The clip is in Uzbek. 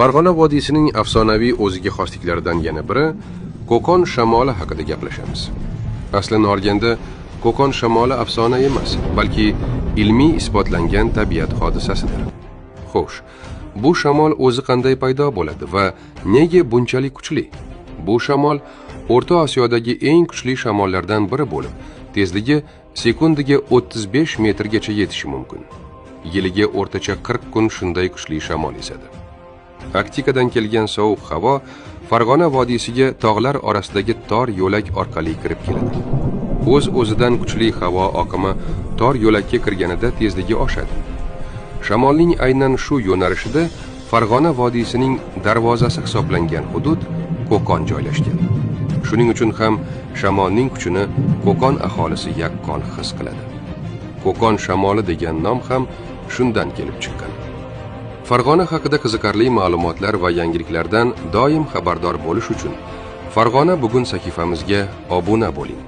Farg'ona vodiysining afsonaviy o'ziga xosliklaridan yana biri Qo'qon shamoli haqida gaplashamiz. Aslini olganda Qo'qon shamoli afsona emas, balki ilmiy isbotlangan tabiat hodisasidir. Xo'sh, bu shamol o'zi qanday paydo bo'ladi va nega bunchalik kuchli? Bu shamol O'rta Osiyodagi eng kuchli shamollardan biri bo'lib, tezligi sekundiga 35 metrgacha yetishi mumkin. Yiliga o'rtacha 40 kun shunday kuchli shamol esadi. Arktikadan kelgan sovuq havo Farg'ona vodiysiga tog'lar orasidagi tor yo'lak orqali kirib keladi. O'z-o'zidan kuchli havo oqimi tor yo'lakka kirganida tezligi oshadi. Shamolning aynan shu yo'nalishida Farg'ona vodiysining darvozasi hisoblangan hudud Qo'qon joylashgan. Shuning uchun ham shamolning kuchini Qo'qon aholisi yaqqol his qiladi. Qo'qon shamoli degan nom ham shundan kelib chiqqan. Farg'ona haqida qiziqarli ma'lumotlar va yangiliklardan doim xabardor bo'lish uchun Farg'ona bugun sahifamizga obuna bo'ling.